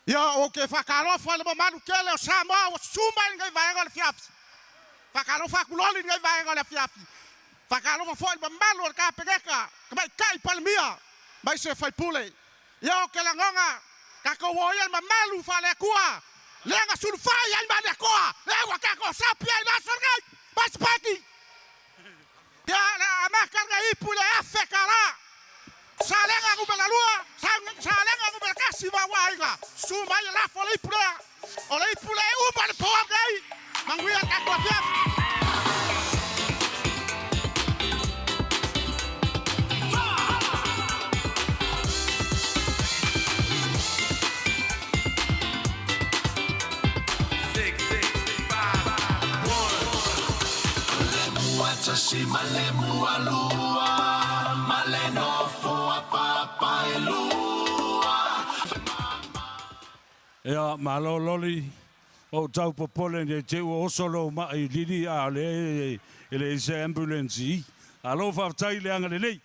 Ia, ou te faatalofa i le mamalu tele o Samoa ua susu mai i lenei vaega o le afiafi. Faatalofa atu loli i lenei vaega o le afiafi. Faatalofa foi i le mamalu o le Kapeneta, Tamaitai Palemia ma isi sui usufono. Ia, ou te lagona, tatou o ia i le mamalu faale-Atua, lea na sulufai ai Malietoa, lea ua tatou sapi ai i le aso lenei, mai se paki. Ia, o le a amata lenei ipu i le $1000. Salega 2, Salega 1 ma ua aiga. Susu mai e lafo le ipu lea. O le ipu lea e uma le po lenei. Manuia le tatou afiafi. Ia, malo loli, ua ou tau popole nei te i ua oso lou mai i lili a o lea e leai se ambulance i i. Malo faafetai le agalelei.